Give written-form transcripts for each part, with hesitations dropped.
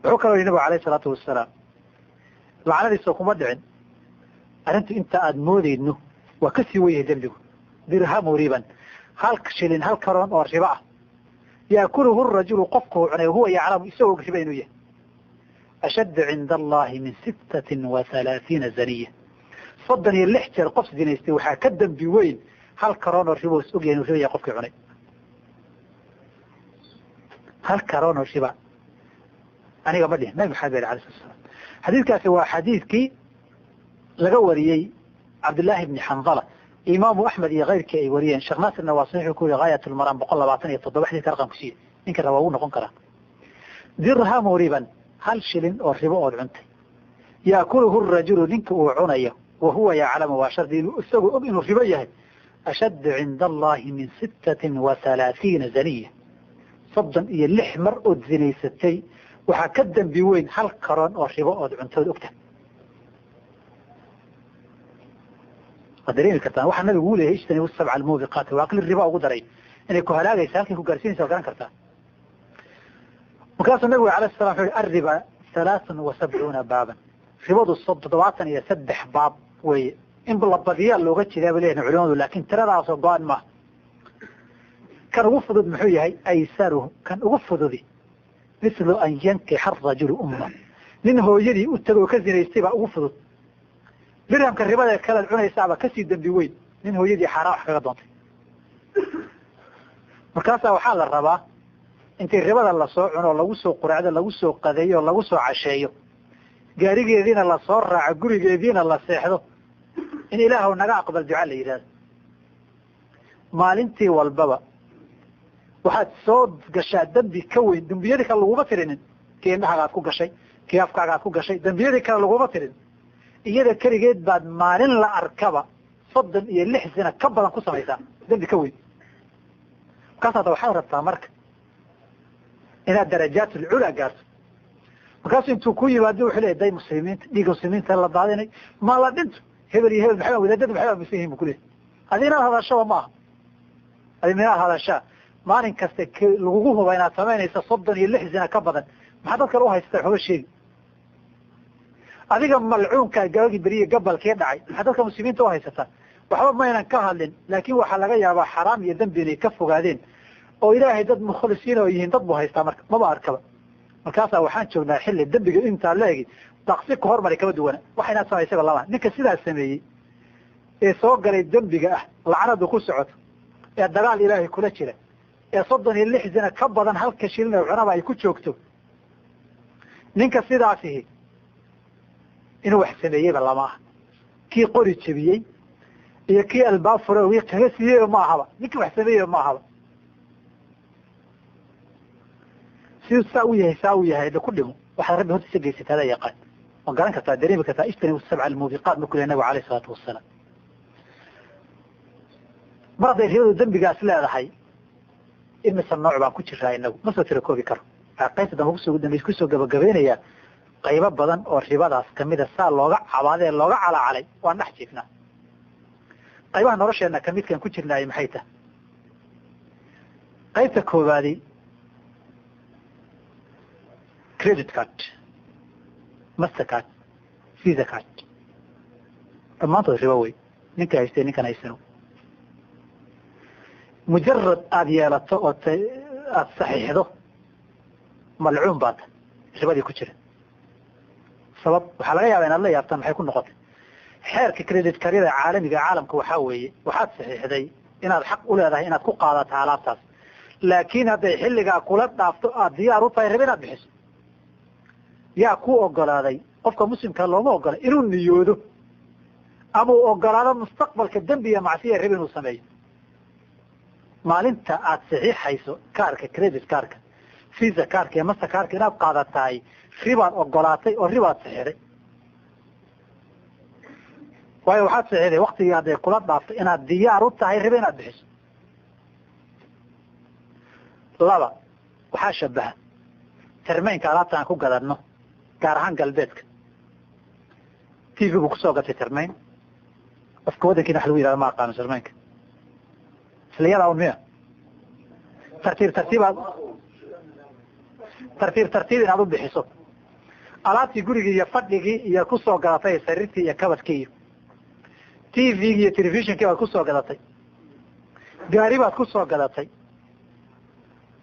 Wuxuu kaloo yihi nabigu alayhi salaatu wasalaam, lacnadiisa kuma dhicin arrintu inta aada moodeyno waa kasii wenyahay dembigu. Dirhamu riban, hal shilin, hal karoon oo riba ah, yaakuluhu rajulu, qofkuu cunay, huwa yaclamu, isagoo riba inuu yahay, ashaddu cinda allahi min 36 zaniya. 36 jeer qof zinaystay waxaa ka dembi weyn hal karoon oo ribo is ogyahay inuu riba yahay qofkii cunay. Hal karoon oo riba aniga ma dhihin, Nabi Maxamed bal alay slat slam. Xadiidkaasi waa xadiidkii laga wariyey Cabdillaahi bni Xandala, Imaamu Axmed iyo keyrkii ay wariyeen. Sheekh Naasirna waa saxiixu ku yihi Gaayat lmaraam 127, xadidka raqamku siiye, ninka rabaa wuu noqon karaa. Dirhamu riban, hal shilin oo ribo ood cuntay, yaakuluhu rajulu, ninka uu cunayo, wa huwa yaclamu, waa shardi inuu isagoo og inuu ribo yahay, ashaddu cinda allahi min 36 zaniya. 36 mar ood zinaysatay waxaa ka dembi weyn hal karoon oo ribo ood cuntood ogta. Waad dareemi kartaan waxaa nabigu uu leeyahay ijtanibu sabca almuubiqaati waa aqli riba ugu daray inay ku halaagaysa, halkay ku gaarsiinaysa waad garan kartaa. Markaasuu nabigu alayh salam wuxu yhi arriba 73 baaban, ribadu 73 baab weeye. In la badiyaa looga jeedaa bay leeyihin culimadu, laakin tiradaasoo go-an maaha. Kan ugu fudud muxuu yahay? Aysaruhu, kan ugu fududi, mithlu an yankixa arajulu umma, nin hooyadii u tago oo ka zinaystay baa ugu fudud. Dirhamka ribada kalead cunaysaaba kasii dembi weyn nin hooyadii xaaraan wax kaga doontay. Markaasaa waxaa la rabaa intii ribada lasoo cuno, lagu soo quraacdo, lagu soo qadeeyo, lagu soo casheeyo, gaarigeediina lasoo raaco, gurigeediina la seexdo, in ilaahw naga aqbal duca la yidhahdo. Maalintii walbaba waxaad soo gashaa dembi ka weyn dembiyadii kale laguma tirinin. Kii indhahaaga aad ku gashay, kii afkaaga aad ku gashay, dembiyadii kale laguma tirin. Iyada keligeed baad maalin la arkaba 36 sano ka badan ku samaysaa dembi ka weyn. Markaas hadda waxaad rabtaa marka inaad darajaat ulculaa gaarto. Markaasu intuu ku yimaado wuxuu leey day muslimiinta, dhiigga muslimiinta la daadinay, maa la dhinto, hebel iyo hebel maxay wadaadada maxay aaminsan yihin bu kuleeyahy. Adi inaad hadashaba ma aha, adi inaad hadashaa maalin kasta lagugu huba inaad samaynaysa 36 sano ka badan, maxaa dad kale u haysata waxba sheegi. Adiga malcuunka gabagii beriye gabalkii dhacay, maxaa dadka muslimiinta u haysataa? Waxba maynan ka hadlin, laakin waxaa laga yaabaa xaraam iyo dembi inay ka fogaadeen oo ilaahay dad mukhlisiin oo yihiin dad buu haystaa marka maba arkaba. Markaasaa waxaan joognaa xilli dembiga intaa la egi daqsi ka hormari kama duwana waxa inaad samaysaba lama. Ninka sidaas sameeyey ee soo galay dembiga ah, lacnadu ku socoto, ee dagaal ilaahay kula jira, ee 36 sano ka badan halka shilin oo cunaba ay ku joogto, ninka sidaasihi inuu wax sameeyeyba lama aha. Kii qori jebiyey iyo kii albaab fure wii kaga siiyeyba ma ahaba, ninkii wax sameeyeyba ma ahaba. Siduu saa u yahay, saa u yahay ku dhimo, waxaad rabbi hortiisa geysata adaa yaqaan, waan garan kartaa, dareemi kartaa. Ijtanibu sabca almuubiqaat markuu lehy nabigu alayh isalaatu wasalaam. Mar hadday ribadu dembigaas leedahay, imise nooc baan ku jiraa inagu ma soo tira koobi karo. Waxaa qaybta dambe kusoo dambe kusoo gabagabeynayaa qaybo badan oo ribadaas kamida saa looga cabaadee looga calacalay waan dhex jiifnaa. Qaybaha nolosheena kamidkaan ku jirnaay maxay tahay? Qaybta koowaadi, credit card, master card, visa card, dhammaantood ribo wey. Ninka haystay, ninkan haysano, mujarad aada yeelato oo aada saxiixdo, malcuun baa ta ribadii ku jira. Sabab waxaa laga yaaba inaad la yaabtaan maxay ku noqotay. Xeerka credit karyada caalamiga caalamka waxaa weeye waxaad saxiixday inaad xaq u leedahay inaad ku qaadato alaabtaas, laakiin hadday xilligaa kula dhaafto aada diyaar u tahay riba inaad bixiso. Yaa ku ogolaaday? Qofka muslimka looma ogola inuu niyoodo ama uu ogolaado mustaqbalka dembi iyo macsiya riba inuu sameeyo. Maalinta aad saxiixayso kaarka credit kaarka, visa kaarka iyo master kaarka inaad qaadatahay, ribaad ogolaatay oo ribaad saxiixday. Waayo waxaad saxiixday waktigii hadday kula dhaaftay inaad diyaar u tahay riba inaad bixiso. Laba, waxaa shabaha termaynka alaabta aan ku gadano, gaar ahaan galbeedka. TV buu kusoo gatay termayn. Afka waddankiina wax lagu yihahdo ma aqaano termaynka, isla un miya? Tartiib tartiib aad tartiib tartiib inaad u bixiso. Alaabtii gurigii iyo fadhigii iyo kusoo gadatay, sariirtii iyo kabadkii iyo TV-gii iyo telefishinkii baad kusoo gadatay, gaari baad kusoo gadatay,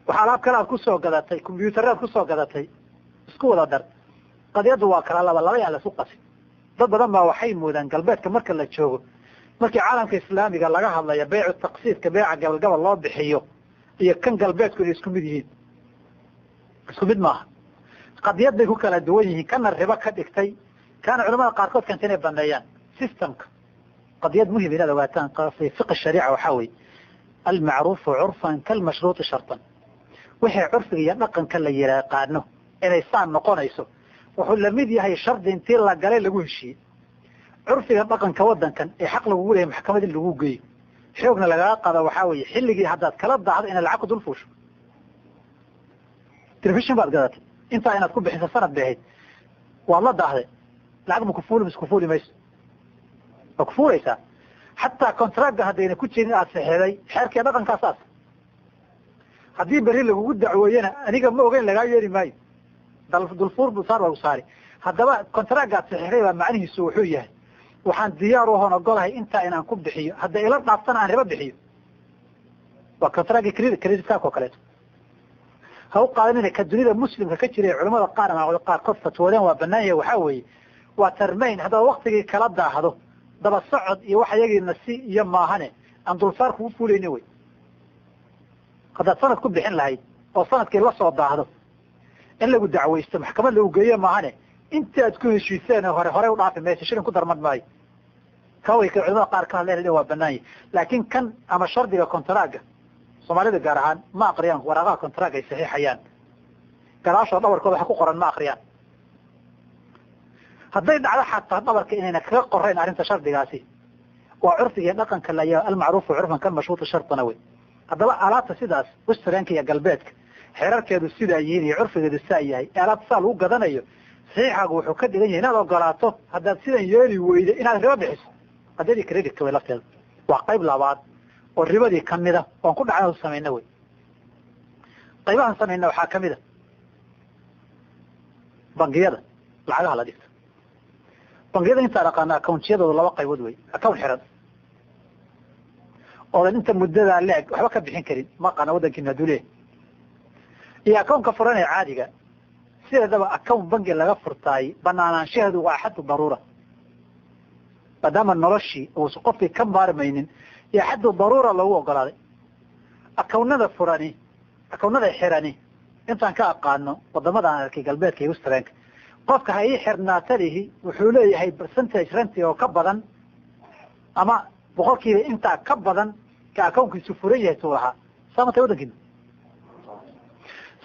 wax alaab kale aad kusoo gadatay, combyutaraad kusoo gadatay, isku wada dar. Qadiyaddu waa kala laba, laba yaan la isku qasin. Dad badan baa waxay moodaan galbeedka marka la joogo, markii caalamka islaamiga laga hadlayo beycu taqsiidka, beeca gabalgabal loo bixiyo iyo kan galbeedku inay isku mid yihiin. Isku mid maaha, qadiyad bay ku kala duwan yihiin. Kana ribo ka dhigtay, kana culamada qaarkood keenta inay baneeyaan systemka. Qadiyad muhim inaad ogaataan fi fiqi shariica waxaa weeye almacruufu curfan kalmashruuti shartan. Wixii curfiga iyo dhaqanka la yaqaano inay saan noqonayso wuxuu lamid yahay shardi intii la galay lagu heshiiyey. Curfiga dhaqanka wadankan ee xaq lagugu leeyahay maxkamad in lagu geeyo xoogna lagaga qado waxaa weeye xilligii haddaad kala daahdo inaad lacag ku dul fuusho. Telefishin baad gadatay, intaa inaad ku bixiso sanad bay ahayd, waad la daahday, lacag ma kufuuli mise kufuuli mayso? Waa kufuulaysaa. Xataa contractka haddayna ku jirin aad saxeeday, xeerkii dhaqankaa saas. Haddii berri lagugu dacweeyena aniga ma ogeyn lagaa yeeri maayo, dulfuur bu saar waa saari. Haddaba contractka aad saxeexday baa macnihiisu wuxuu yahay waxaan diyaar u ahoon ogolahay intaa inaan ku bixiyo, hadda ila dhaaftana aan ribo bixiyo. Waa contractki credit card oo kaleeto. Ha u qaadanina ka dunida muslimka ka jiray culamada qaar ama qaarkood fatwoodeen waa banaan yahay. Waxaa weeye waa termain, haddaad waktigii kala daahdo daba socod iyo wax iyagiina si iyo maahane aan dulsaar kugu fuulayni wey. Haddaad sanad ku bixin lahayd oo sanadkii la soo daahdo in lagu dacwaysto maxkamad lagu geeyo maahane, intaad ku heshiiseen hore horey u dhaafi mayso, shilin ku darman maayo. Kaway ka culamada qaar ka hadleen waa banaan yahay, laakiin kan ama shardiga kontaraaga Soomaalida gaar ahaan ma aqriyaan waraaqaha kontaraaga ay saxiixayaan, gadaashoo dhabarkooda waxa ku qoran ma aqriyaan. Hadday dhacdo xataa dhabarka inayna kaga qorayn arrinta shardigaasi, waa curfiga iyo dhaqanka la almacruufu curfan kalmashruuti shartana wey. Haddaba alaabta sidaas westernka iyo galbeedka xeerarkeedu sidaa yihiin iyo curfigeedu saa yahay, ee alaabta saa lagu gadanayo, saxiixaagu wuxuu ka dhigan yahay inaad ogolaato haddaad sidan yeeli weydo inaad ribo bixiso. Qadiyadii creditka way lafteeda waa qayb labaad oo ribadii kamida oon ku dhacna samayna wey. Qaybahan samayna waxaa kamida bangiyada lacagaha la dhigto. Bangiyada intaan aqaano accountiyadooda laba qaybood wey. Account xiran oodan inta muddadaa leeg waxba ka bixin karin, ma aqaana waddankiina hadduu leeyahay, iyo accountka furan ee caadiga. Sideedaba account bangi laga furtaay banaanaanshaheedu waa xaddu daruura, maadaama noloshii uusan qofkii ka maarmaynin iyo xaddu daruura loogu ogolaaday. Accountnada furani, accountnada xirani, intaan ka aqaano wadamada aan arkay galbeedka iyo westernka, qofka ha ii xirnaatadihi wuxuu leeyahay percentage renti oo ka badan ama boqolkiiba intaa ka badan ka accountkiisu furan yahay tuu lahaa. Saa matay waddankiina?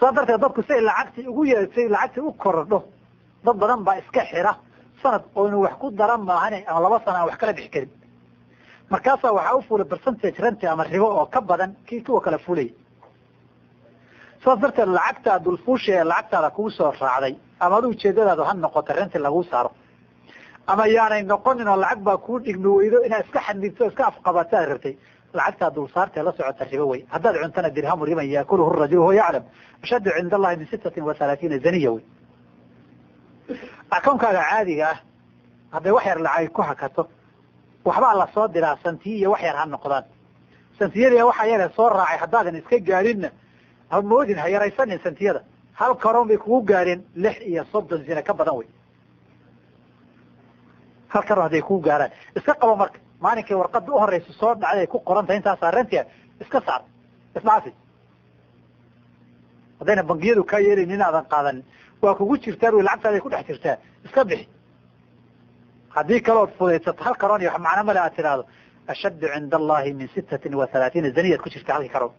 Saa darteed dadku si ay lacagtii ugu yeesay lacagtii u korodho, dad badan baa iska xira sanad oo inuu wax ku daran maahane ama 2 sano aan wax kala bixi karin. Markaasaa waxaa u fuulay percentage renti ama ribo oo ka badan kii kuwa kala fuulaya. Saas darteed lacagtaa dulfuusha ee lacagtaada kugu soo raacday, ama adu ujeedadaadu ha noqoto renti laguu saaro ama yaanay noqonin oo lacag baa kuu dhigmi weydo inaad iska xanibto iska afqabato aad rabtay, lacagtaa dulsaartee la socota ribo wey. Haddaad cuntana dirhamu riban yaakuluhu rajul huwa yaclam ashaddu cinda allahi min 36 zaniya wey. Akoonkaaga caadiga ah hadday wax yar lacag ku hakato, waxbaa lasoo diraa, santiyi iyo wax yar ha noqdaan. Santiyadii waxa yare soo raacay haddaadan iska gaarinna ha moodin, ha yaraysanin santiyada, hal karoon bay kugu gaareen 36 zina ka badan wey. Hal karoon hadday kugu gaaraan iska qabo. Marka maalinkii warqada u horeysa soo dhacday ay ku qoran tahay intaasaa rentia, iska saar, isdhaafi. Haddayna bangiyadu kaa yeelaynin inaadan qaadanin, waa kugu jirtaa wy, lacagtaada ay ku dhex jirtaa, iska bixi. Haddii kalood fudaysato hal karoon iyo wax macno male aad tidhaahdo, ashaddu cinda allahi min 36 zaniyaad ku jirta halkii karoon.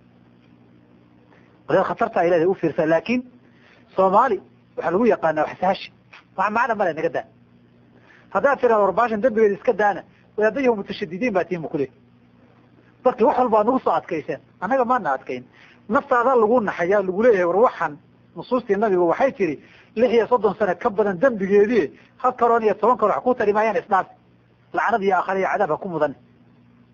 Wadaad khatarta ay leedahay u fiirsa. Laakiin Soomaali waxaa lagu yaqaanaa wax sahashi, wax macno male naga daa. Haddaad tidhahdo warbaashan dembigeeda iska daana, wadaadayahu mutashadidiin baa tihin bu kuleeyahy. Dadki wax walbaa nagu soo adkayseen, annaga maana adkayn. Naftaada lagu naxaya, lagu leeyahay war waxan nusuustii nabigu waxay tiri 36 sano ka badan dembigeedii, hal karoon iyo 10 karoon wax ku tari maayaan, isdhaaf, lacnad iyo aakhira iyo cadaab ha ku mudan.